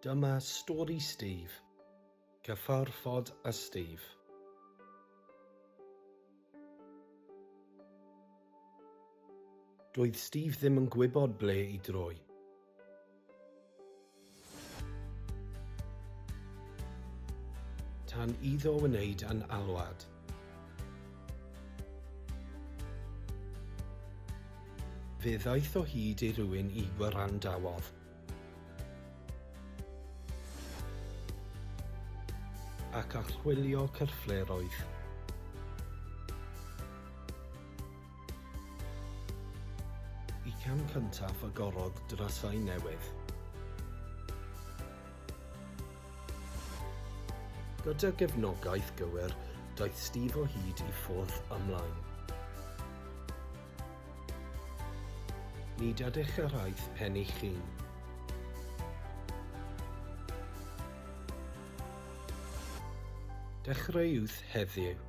Dyma stori Steve. Cyfarfod â Steve. Doedd Steve ddim yn gwybod ble i droi. Tan iddo wneud yn alwad. Fe ddaeth o hyd i rywun i wrandawodd. Ac archwilio cyrffleroedd. Y cam cyntaf agorodd drysau newydd. Gyda gefnogaeth gywir, daeth Steve o hyd i ffordd ymlaen. Nid ydych gyrraedd pen eich hun. Dechreuwch heddiw.